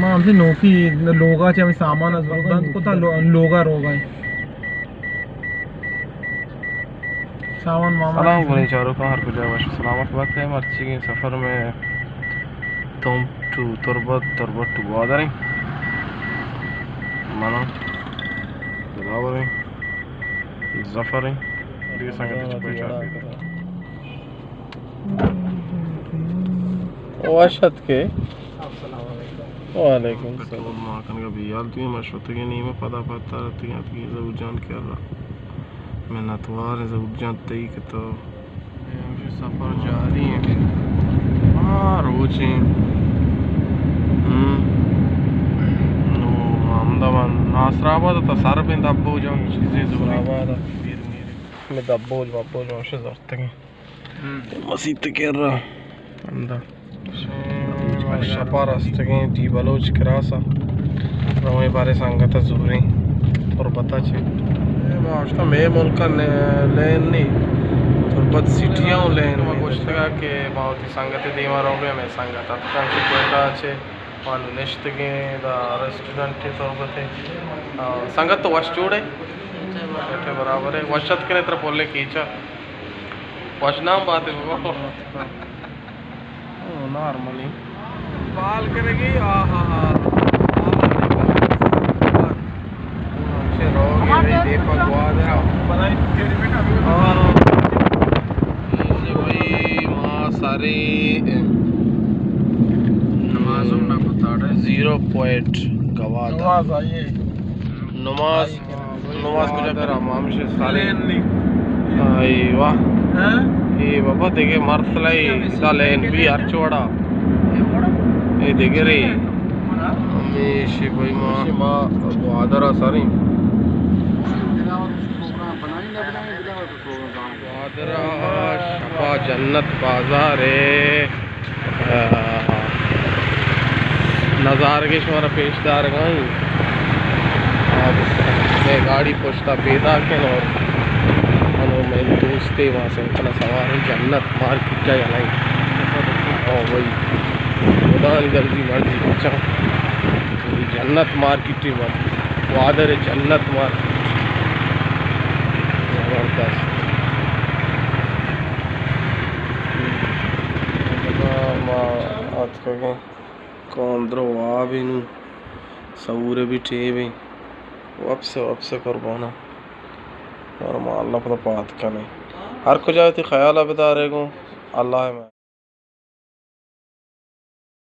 ما ہمے نوکی لوگا چہ ہمے سامان ءَ زور بند کتا، لو-، لوگا روگا ایں۔ سامان مامان۔ سلام گلیں چاروکاں، ہر کجا وش سلامت بات ئے۔ مرچیگیں سفر مئے تمپ ٹو تربت، تربت ٹو گوادر ایں۔ من آں دلاور ایں، ظفر ایں، دگہ سنگت چہ کوئٹہ پیدا۔ وش اتکے۔ السلام علیکم۔ وعلیکم السلام۔ پٹرول ما کنگا بیال دوئیں، ما شتگیں نیمہ پدا پتار اتکیں، اتکیں ظہور جان کرا۔ منتوار ایں ظہور جان تئی کہ تو۔ اے ہمشی سفر جاری ایں۔ ہاں، روچیں۔ ہم۔ نو، ما ہمدا ناصر آباد تا سر بیں دبو جان چیزیں ناصر ضروری۔ آباد۔ میر، میر۔ میں دبو جان، دبو جان شے زرتگیں۔ ہم۔ مسیت کرا۔ ہمدا۔ شپا رستگیں ٹی بلوچ کراسا۔ رویں بارے سنگت زوریں تربتا چے۔ اے ما اشتا مئے ملکا نے-، لین نی۔ تربت سٹی اوں لین۔ ما گوشتگا کہ ما وتی سنگت دیما روگے، مئے سنگت اتکاں چہ کوئٹہ چے۔ ما نشتگیں دا ریسٹورنٹ تربتے۔ آ، سنگت تو وش جوڑے؟ اچھا، برابر ہے۔ وش اتکنے ترا پولے کیچا۔ وش نام بات ہے بابا۔ او، نارملی۔ بال کرے گی، آہا ہا۔ ہمشے روگے بھائی، دیپا گوادرا۔ ہاں۔ بھائی، ما سارے نمازم نہ کتاڑے۔ Zero point Gwadar. نماز آئیے۔ نماز نماز کجا؟ در امام شے سارے۔ لین نی۔ اے واہ۔ ہاں؟ اے بابا دگہ مرسلہ اے، ادا لین بی ہر چوڑا۔ اے دگہ رے۔ ہمیشی بھائی ما۔ ہمیشی ما گوادر سریں۔ گوادر شپا جنت بازار اے۔ نظارگے شمارا پیش دارگائیں۔ اب میں گاڑی پشتا پیدا کن اور انو میں دوستے وہاں سے اتنا سوار ہیں، جنت مارکیٹ جا یلائیں۔ او بھائی، خدا نی درزی مرضی بچا۔ جنت مارکیٹ ٹی ما گوادر جنت مارکیٹ۔ زبردست۔ ما آتکگیں کاندرو وابی نو سور بھی ٹیبیں۔ وپس وپس قربانا۔ اور ما اللہ پدا پات کنے۔ ہر کجا تی خیال بدارے گوں اللہ میں۔